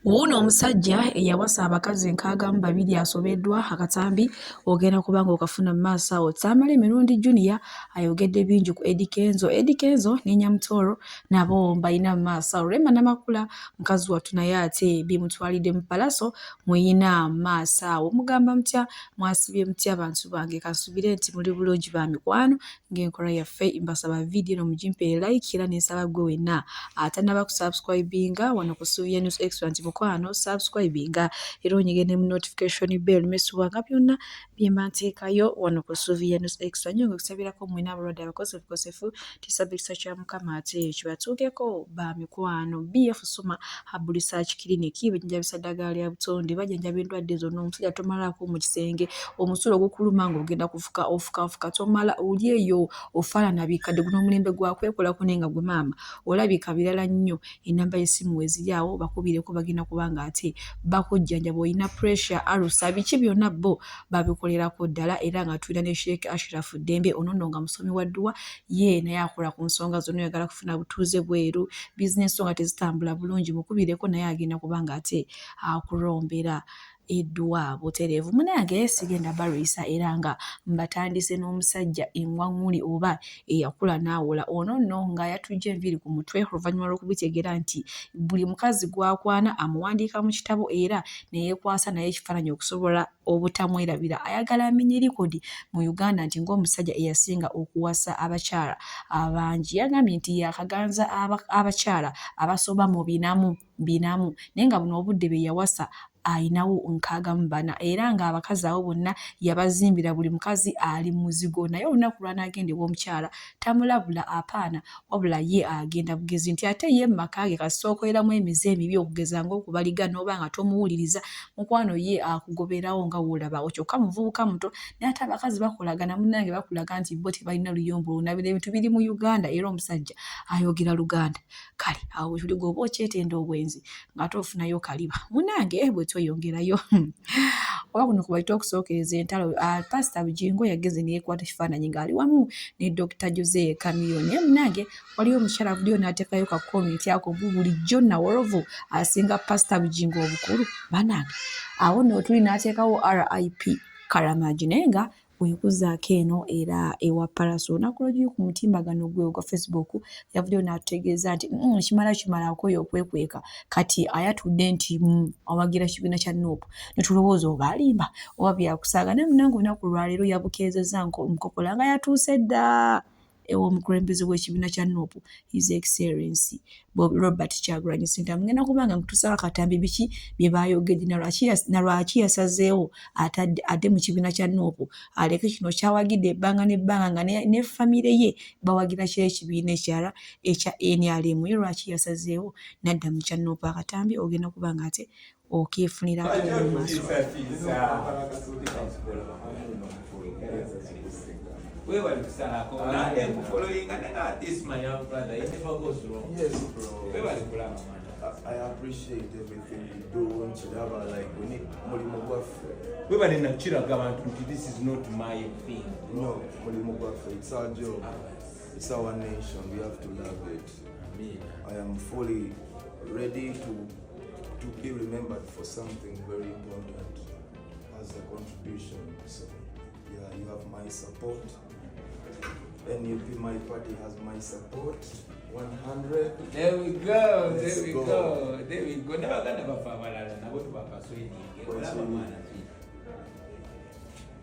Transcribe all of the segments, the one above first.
Wuuno omusajja eyawasa abakazi 62 asobeddwa akatambi ogenda kuba ng'okafuna mu maaso awo. Tamale Mirundi Junior ayogedde bingi ku Eddy Kenzo. Eddy Kenzo ne Nyamutoro nabo mbalina mu maaso awo. Rema Namakula mukazi wattu naye ate bimutwalidde mu Pallaso muyina mu maaso awo. Mugamba mutya mwasibye mutya bantu bange kansubire nti muli bulungi ba mikwano ng'enkola yaffe mbasaba vidiyo eno mugimpeere like era nensaba gwe wenna atanaba kusubscribinga wano ku Sylvia News Extra nti mukwano subscribinga era onyige ne mu notification bell mesubanga byonna byemba nteekayo wano ku Sylvia News Extra nnyo nga mwena abalwadde abakozi obukosefu tisaba ekisa kya Mukama ate kibatuukeko ba mikwano. BF Suma Herbal Research Clinic bajjanjabisa ddagala lya butonde, bajjanjaba endwadde zonna, omusajja tomalaako mu kisenge, omusulo ogukuluma ng'ogenda kufuka ofukafuka tomala oli eyo ofaanana bikadde guno omulembe gwa kwekolako naye nga gwe maama olabika birala nnyo. Ennamba y'essimu weeziri awo bakubireko bagenda kuba ng'ate bakujjanjaba olina pressure, alusa biki byonna bo babikolerako ddala era nga tulina ne Sheikh Ashraf Ddembe ono nno nga musomi wa dduwa ye naye akola ku nsonga zonna oyagala kufuna butuuze bweru bizinensi nga tezitambula bulungi mukubireko naye agenda kuba ng'ate akulombera edduwa butereevu. Munange sigenda balwisa era nga mbatandise n'omusajja eŋŋwaŋŋuli oba eyakula n'awola ono nno ng'ayatujja enviiri ku mutwe oluvannyuma lw'okubitegeera nti buli mukazi gw'akwana amuwandiika mu kitabo era ne yeekwasa naye ekifaananyi okusobola obutamwerabira. Ayagala amenye likodi mu Uganda nti ng'omusajja eyasinga okuwasa abakyala abangi. Yagambye nti yaakaganza abakyala abasoba mu binamu binamu naye nga buno obudde be yawasa ayinawo 64 era ng'abakazi abo bonna yabazimbira buli mukazi ali mu muzigo naye olunaku lw'anaagenda ew'omukyala tamulabula apaana wabula ye agenda bugezi nti ate ye mu maka ge kasita okoleramu emize emibi okugeza ng'okubaliga n'oba nga tomuwuliriza mukwano ye akugoberawo nga w'olaba kyokka muvubuka muto naye ate abakazi bakolagana munnange bakulaga nti bo tebalina luyombo lwonna bino ebintu biri mu Uganda era omusajja ayogera Luganda. Kale awo wetuli gwe oba okyetenda obwenzi ng'ate ofunayo kaliba munange bwe tweyongerayo oba kuno kubayita okusookereza entalo. Pasita Bugingo yageze neyekwata ekifaananyi ng'ali wamu ne Dr. Jose Chameleone naye munange waliwo omukyala avuddeyo n'ateekayo ka komenti ako mbu bulijjo Nawolovu asinga Pasita Bugingo obukulu banange awo nno wetuli n'ateekawo RIP Karamagi naye nga wekuzaako eno era ewa Pallaso olunaku lw'egyo ku mutimbagano gwe ogwa Facebook yavuddeyo n'atutegeeza nti ekimala kimala akooye okwekweka kati ayatudde nti awagira kibiina kya NUP ne tulowooza oba alimba oba byakusaaga naye munnange olunaku lwaleero yabukeezezza nkokola nga yatuuse dda ew'omukulembeze w'ekibiina kya NUP His Excellency Robert Kyagulanyi Ssentamu. Ngenda kuba nga nkutuusaako akatambi biki bye baayogedde na lwaki yasazeewo adde mu kibiina kya NUP aleke kino ky'awagidde ebbanga n'ebbanga nga ne famire ye bawagira kiri ekibiina ekirala ekya NRM ye lwaki yasazeewo n'adda mu kya NUP. Akatambi ogenda kuba nga ate okeefunirako mu maaso. Webale kusalako nange nkufollowinga naye this my young brother, he never goes wrong. Yes, bro. Webale kulaba mwana. I appreciate everything you do. Nkiraba like we need mulimu gwaffe. Webale nakiraga abantu nti this is not my thing. No, mulimu gwaffe. It's our job. It's our nation. We have to love it. Amina. I am fully ready to be remembered for something very important as a contribution. So yeah, you have my support. NUP, my party, has my support. 100. There we go, Let's there we go. go, there we go. N'abaganda baffe abalala nabo tubapaswedinge olaba mwana ki.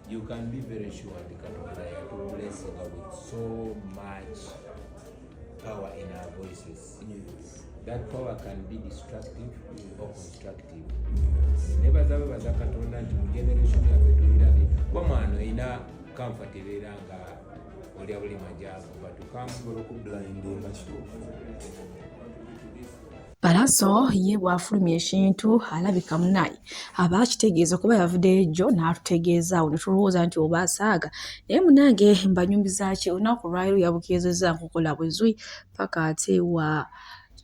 You can be very sure nti Katonda yatublessinga with so much power in our voices. That power can be destructive or constructive. Nebaza bebaza Katonda nti mu generation yaffe tubirabye kuba mwana olina comfort ebeera nga olya buli majaago but come Osobola okublindinga kituufu. Pallaso ye bw'afulumya ekintu alabika munnaye aba akitegeeza kuba yavuddeyo jjo n'atutegeeza awo ne tulowooza nti oba asaaga naye munnange mbanyumiza ki olunaku olwaleero yabukeezezza nkokola bwezwi paka ate wa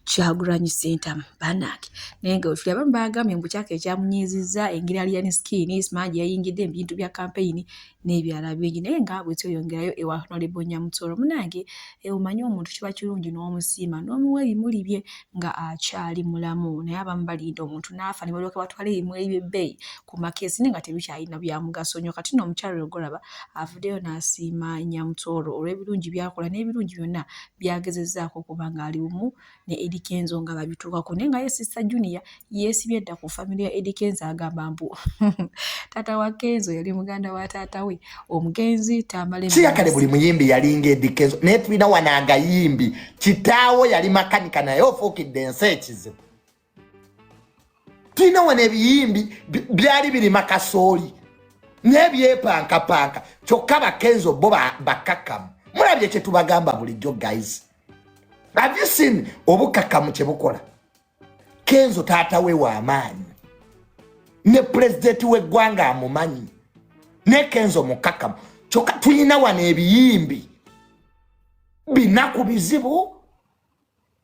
Kyagulanyi Ssentamu bannange naye nga wetuli abamu baagambye mbu kyaka ekyamunyiizizza engeri Alien Skin simanyi gye yayingidde mu bintu bya kampeyini n'ebirala bingi. Naye nga bwe tweyongerayo ewa Honorable Nyamutooro, munnange omanyi omuntu kiba kirungi n'omusiima n'omuwa ebimuli bye nga akyali mulamu, naye abamu balinda omuntu n'afa ne balyoka batwala ebimuli by'ebbeeyi ku makeesi naye nga tebikyalina bya mugaso nnyo. Kati nno omukyala oyo gw'olaba avuddeyo n'asiima Nyamutooro olw'ebirungi by'akola n'ebirungi byonna by'agezezzaako okuba ng'ali bumu ne Eddy Kenzo nga babituukako. Naye nga ye Sister Junior yeesibye dda ku famire ya Eddy Kenzo, agamba mbu taata wa Kenzo yali muganda wa taata we omugenzi Tamale. Kiyakale buli muyimbi yalinga Eddy Kenzo, naye tulina wano agayimbi kitaawo yali makanika naye ofuukidde ensi ekizibu. Tulina wano ebiyimbi byali birima kasooli naye byepankapanka, kyokka bakenzo bo bakakkamu. Mulabye kye tubagamba bulijjo guys, have you seen obukakkamu kye bukola? Kenzo taata we w'amaanyi ne pulezidenti w'eggwanga amumanyi, ne Kenzo mukakkamu. Kyokka tulina wano ebiyimbi binaku bizibu,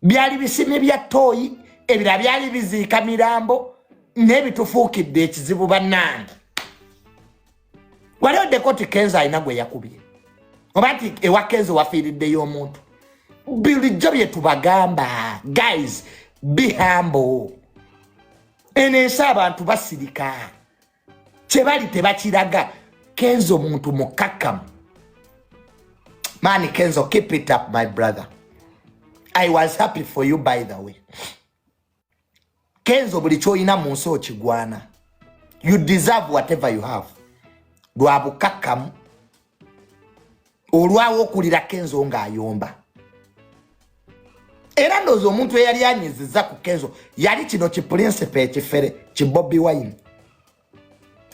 byali bisimi bya ttooyi, ebirala byali biziika mirambo, n'ebitufuukidde ekizibu. Bannange, wali oddeko ti Kenzo alina gwe yakubye oba nti ewa Kenzo wafiiriddeyo omuntu? Bulijjo bye tubagamba guys, be humble. Eno ensi abantu basirika, kyebali tebakiraga. Kenzo muntu mukakkamu man. Kenzo, keep it up my brother, I was happy for you. By the way, Kenzo, buli kyolina mu nsi okigwana. You deserve whatever you have lwa bukakkamu. Olwawo okulira Kenzo ng'ayomba, era ndowooza omuntu eyali anyiziza ku Kenzo yali kino kipulinsipa ekifere ki Bobi Wine.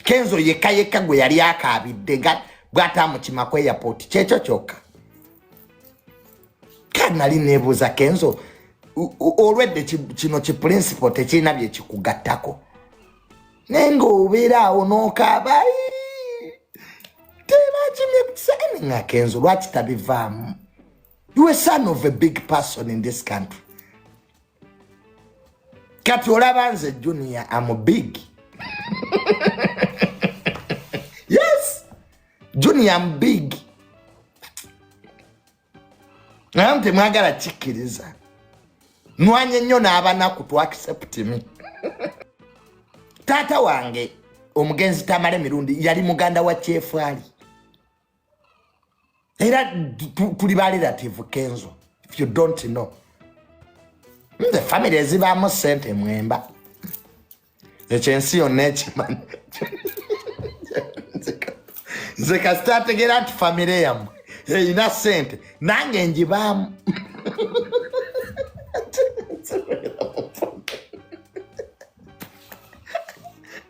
Kenzo yekka yekka gwe yali akaabidde nga bw'ataamukima ku airport, kyekyo kyokka. Ka nali neebuuza Kenzo, olwedde kino kipulinsipo tekirina byekikugattako, naye ng'obeera awo n'okaaba, "Ii, tebakimye ku kisenge." Nga Kenzo lwaki tabivaamu? You a son of a big person in this country. Kati olaba nze Junior am big. Yes, Junior am big, naye temwagala kikkiriza. Nwanye nnyo n'abanaku to accept me. Taata wange omugenzi Tamale Mirundi yali muganda wa Kyefaali, era tuli ba relative. Kenzo, if you don't know, nze family ezibaamu sente mwemba, ekyo ensi yonna ekimanyi. Nze kasita ategeera nti famire yammwe erina sente, nange njibaamu.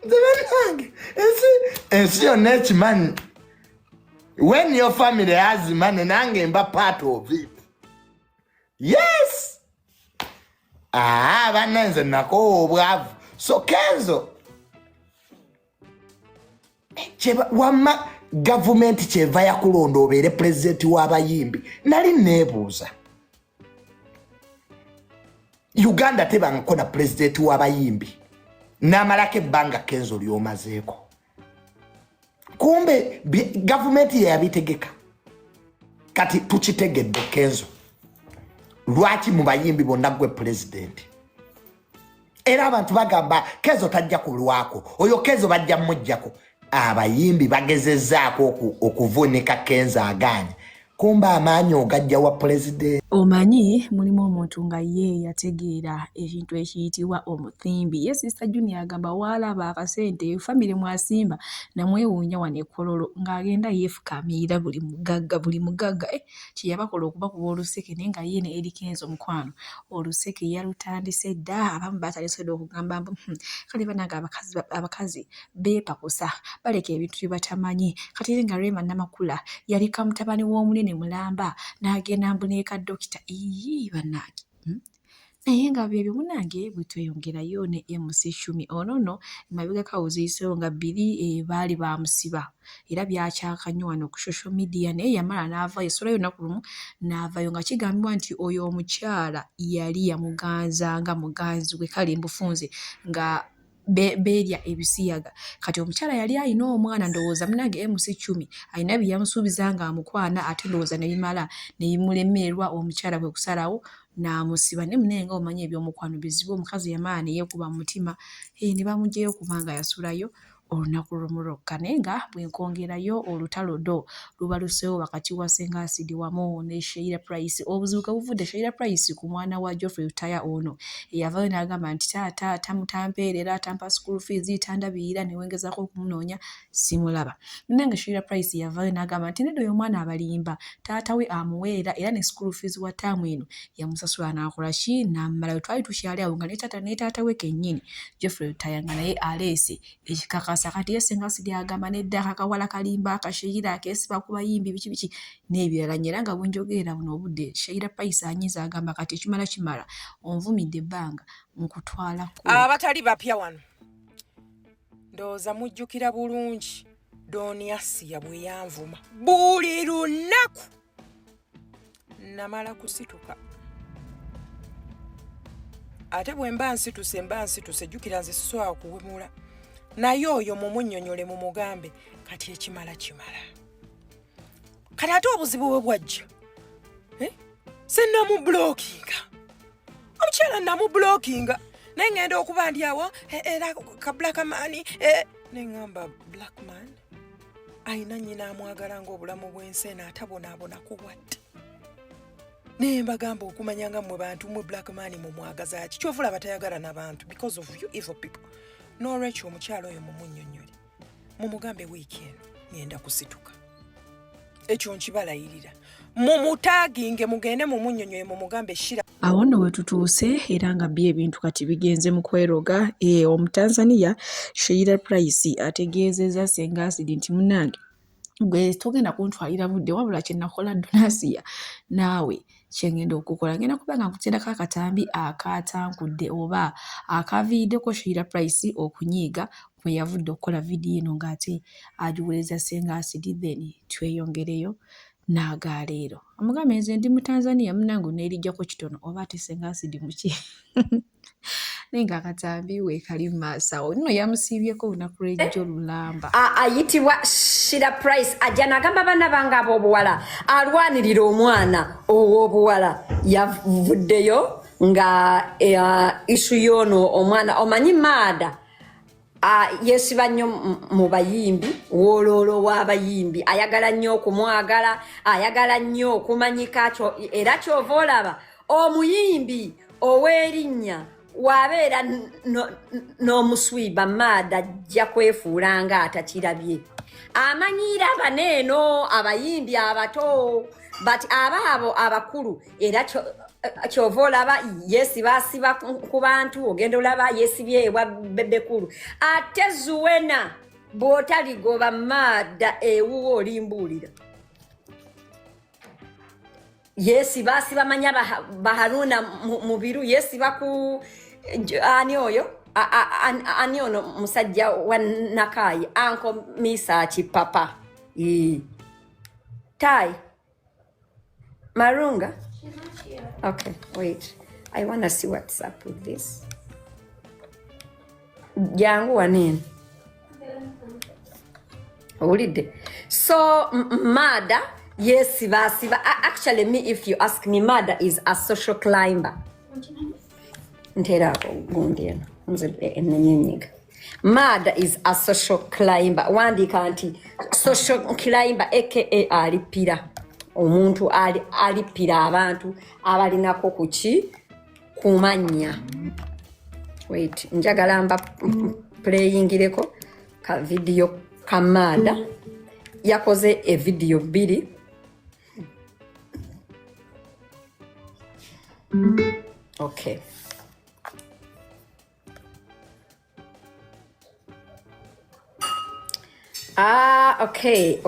Nze bannange, ensi yonna ekimanyi, when your family has money, nange mba part of it. Yes. Ah, banna, nze nakoowa obwavu. So Kenzo, wamma gavumenti kyeva yakulonda obeere pulezidenti w'abayimbi, nali neebuuza, Uganda tebangako na pulezidenti w'abayimbi n'amalako ebbanga Kenzo ly'omazeeko. Kumbe gavumenti yeyabitegeka. Kati tukitegedde Kenzo lwaki mu bayimbi bonna gwe pulezidenti. Era abantu bagamba Kenzo tajja kulwako, oyo Kenzo bajja mujjako. Abayimbi bagezezaako okuvuunika Kenzo, agaanye. Kumbe amaanyi ogajja wa pulezidenti. Omanyi mulimu omuntu nga ye yategeera ekintu ekiyitibwa omuthimbi. Ye Sister Junior agamba waalaba akasente famire mwasimba namwewuunya wano e Kololo ng'agenda yeefukaamirira buli mugagga, buli mugagga, kye yabakola okubakuba oluseke, naye nga ye ne Eddy Kenzo mukwano oluseke yalutandise dda. Abamu baatandise dda okugamba mbu kale bannange abakazi beepakusa, baleka ebintu bye batamanyi. Kati era nga Rema Namakula yaleka mutabani w'omunene mulamba n'agenda mbu ne ka dokita. Iyii bannange. Naye nga byebyo munnange. Bwe tweyongerayo ne MC Shumi, ono nno emabegako awo ziyiseewo nga 2 baali baamusiba era byakyaka nnyo wano ku social media, naye yamala n'avaayo essula y'olunaku lumu n'avaayo nga kigambibwa nti oyo omukyala yali yamuganza nga muganzi we, kale mbufunze nga beerya ebisiyaga. Kati omukyala yali alina omwana ndowooza munange MC Chumi alina bye yamusuubiza ng'amukwana ate ndowooza ne bimala ne bimulemererwa omukyala kwe kusalawo n'amusiba. Naye munnange nga bw'omanyi eby'omukwano bizibu omukazi yamala ne yeekuba mu mutima ne bamuggyayo kubanga yasulayo olunaku lumu lwokka. Naye nga bwe nkwongerayo olutalo ddo lubaluseewo wakati wa Ssenga Acid wamu ne Sheila Price. Obuzibu kwe buvudde Sheila Price ku mwana wa Geoffrey Lutaaya ono eyavaayo n'agamba nti taata tampeerera, tampa school fees, tandabirira ne wengezaako okumunoonya simulaba. Munnange Sheila Price yavaayo n'agamba nti nedda oyo omwana abalimba, taata we amuweerera era ne school fees wa ttaamu eno yamusasula n'akola ki n'amumalayo. Twali tukyali awo nga ne taata we kennyini Geoffrey Lutaaya nga naye aleese ekikakasa. Kati ye Ssenga Acid agamba nedda ako akawala kalimba, akasheira akeesiba ku bayimbi biki biki n'ebirala nnyo. Era nga bwe njogerera buno obudde Sheila Price anyiize agamba kati ekimala kimala onvumidde ebbanga nkutwala ku abatali bapya wano ndowooza mujjukira bulungi Don Asiya bwe yanvuma buli lunaku namala kusituka ate bwe mba nsituse mba nsituse jjukira nze sisobola kuwemula naye oyo mumunyonyole mumugambe kati ekimala kimala kati ate obuzibu bwe bwajja eh? Sinamubulokinga omukyala namubulokinga naye ngenda okuba ndi awo eh, era ka black man eh, neŋamba black man ayina nnyina amwagala ng'obulamu bw'ensi eno atabonaabonako wadde naye mbagamba okumanya nga mmwe bantu mmwe black man mumwagaza ki kyova olaba tayagala nabantu because of you evil people. N'olwekyo omukyala oyo mumunnyonnyole mumugambe wiiki eno ngenda kusituka ekyo nkibalayirira mumutaaginge mugende mumunnyonnyole mumugambe shira. Awo nno we tutuuse era nga byo ebintu kati bigenze mu kweroga. Omutanzania Sheila Price ategeezezza Ssenga Acid nti munnange gwe togenda kuntwalira budde wabula kye nakola Donasiya naawe kye ngenda okukola. Ngenda kuba nga nkuteerako akatambi akaatankudde oba akaviiriddeko Sheila Price okunyiiga kwe yavudde okukola vidiyo eno ng'ate agiweereza Ssenga Acid then tweyongereyo n'agaaleero. Amugambe nze ndi mu Tanzania munnange oneerijjako kitono oba ate Ssenga Acid muki? Naye ng'akatambi weekali mu maaso awo nno yamusiibyeko olunaku lw'ejjo lulamba. Ayitibwa Shira Price ajja n'agamba baana bange ab'obuwala alwanirira omwana ow'obuwala yavuddeyo nga isu y'ono omwana omanyi maada yesiba nnyo mu bayimbi woloolo w'abayimbi ayagala nnyo okumwagala ayagala nnyo okumanyika era kyova olaba omuyimbi ow'erinnya wabeera n'omuswiba maada ajja kwefuula nga atakirabye amanyiira bano eno abayimbi abato but abaabo abakulu era kyova olaba yesiba asiba ku bantu ogenda olaba yesibye ewa bebekulu ate zuwena bw'otaligoba maada ewuwo olimbuulira yesiba asiba manya baharuna mubiru yesiba ku ani oyo ani ono musajja wa Nakaayi anko Misaaki papa tai Marunga. Okay, wait, I wanna see what's up with this. Jangu wanene owulidde. So mada yesiba asiba. Actually me, if you ask me, mada is a social climber. Nteeraako gundi eno nze enenyenyiga. Mada is a social climber. Wandiika nti social climber aka alipira omuntu alipira abantu abalinako kuki kumanya. Wait, njagala mba playingireko ka video ka maada yakoze evidiyo bbiri. Okay. Ah, okay.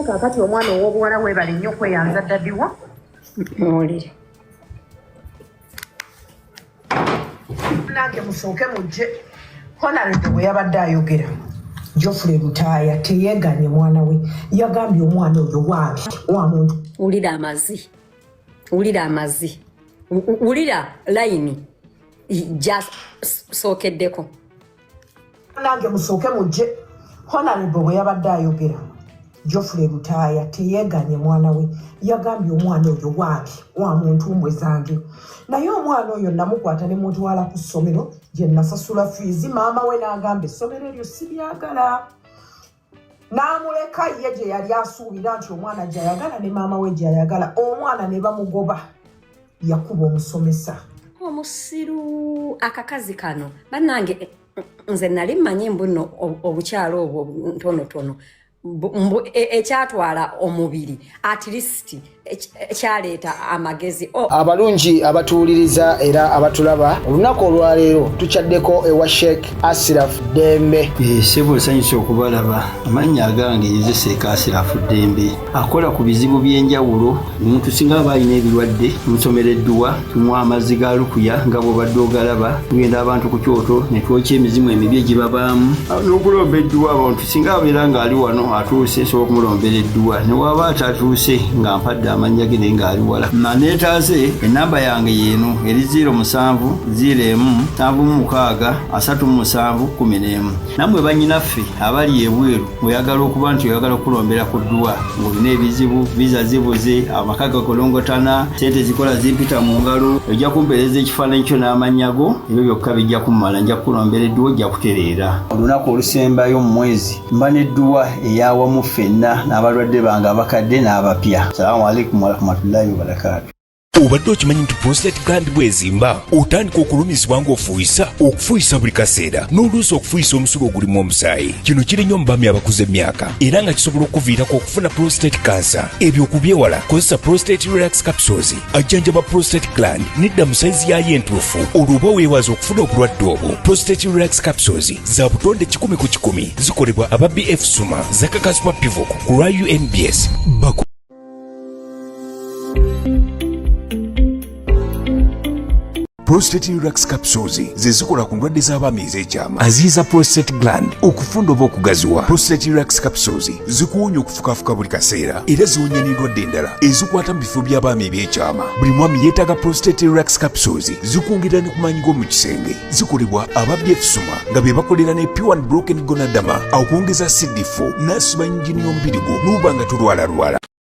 Kakati omwana ow'obuwala weebale nnyo okweyanza daddiwo. Muwulire. Nange musooke mujje. Honorable bwe yabadde ayogera Geoffrey Lutaaya teyeeganye mwana we, yagambye omwana oyo wange wa muntu. Wulira amazi, wulira amazi, wulira layini gyasookeddeko. Nange musooke mujje. Honorable bwe yabadde ayogera Geoffrey Lutaaya teyeeganye mwana we, yagambye omwana oyo wange wa mu ntumbwe zange, naye omwana oyo namukwata ne mutwala ku ssomero gye nasasula fiizi, maama we n'agamba essomero eryo sibyagala, n'amuleka ye gye yali asuubira nti omwana gy'ayagala ne maama we gy'ayagala, omwana ne bamugoba, yakuba omusomesa. Omusiru akakazi kano bannange, nze nali mmanyi mbu nno obukyalo obwo ntonotono mbu ekyatwala omubiri at least ekyaleeta amagezi. Oh. Abalungi abatuwuliriza era abatulaba, olunaku olwaleero tukyaddeko ewa Sheikh Asiraf Ddembe. Ssebo, nsanyuse okubalaba. Amannya agange nze Sheikh Asirafu Ddembe, akola ku bizibu by'enjawulo. Omuntu singa aba alina ebirwadde, tumusomera edduwa, tumuwa amazzi ga lukuya nga bw'obadde ogalaba. Tugenda abantu ku kyoto ne twokya emizimu emibi egibabaamu n'okulomba edduwa. Abantu singa abeera ng'ali wano atuuse, nsobola okumulombera edduwa, ne waba atatuuse nga mpadde amannya ge naye ng'ali wala naneetaase, ennamba yange yeeno eri 07 01 76 37 11. Nammwe bannyinaffe abali ebweru, oyagala okuba nti oyagala okulombera ku dduwa ng'olina ebizibu, viza zibuze, amaka gakolongotana, sente zikola zimpita mu ngalo, ojja kumpeereza ekifaananyi kyo n'amannya go, ebyo byokka bijja kummala, nja kukulombera edduwa, ojja kutereera. Olunaku olusembayo mu mwezi mba n'edduwa eyawamu ffenna n'abalwadde bange abakadde n'abapya. Salaamu alaikum warahmatullahi wabarakaatu. Obadde okimanyi nti prostate gland bwezimba otandika okulumizibwa ng'ofuuyisa, okufuuyisa buli kaseera, n'oluusi okufuuyisa omusulo ogulimu omusaayi? Kino kiri nnyo mu baami abakuze emyaka era nga kisobola okuviirako okufuna prostate cancer. Ebyo okubyewala, kozesa Prostate Relax Capsules. Ajjanjaba prostate gland nedda mu sayizi yaayo entuufu, olwo oba weewaza okufuna obulwadde obwo. Prostate Relax Capsules za butonde 100 ku 100, zikolebwa aba BF Suma, zakakasibwa Pivok ku lwa UNBS. Baku Prostate Relax Capsules ze zikola ku ndwadde z'abaami ez'ekyama, aziyiza prostate gland okufunda oba okugaziwa. Prostate Relax Capsules zikuwonya okufukafuka buli kaseera era ziwonya n'endwadde endala ezikwata mu bifo by'abaami eby'ekyama. Buli mwami yeetaaga Prostate Relax Capsules, zikwongera ne ku maanyi g'omu kisenge. Zikolebwa aba BF Suma nga be bakolera ne Pure Broken Gonadama, okwongeza CD4 n'asiba yingini y'omubiri gwo n'oba nga tolwalalwala.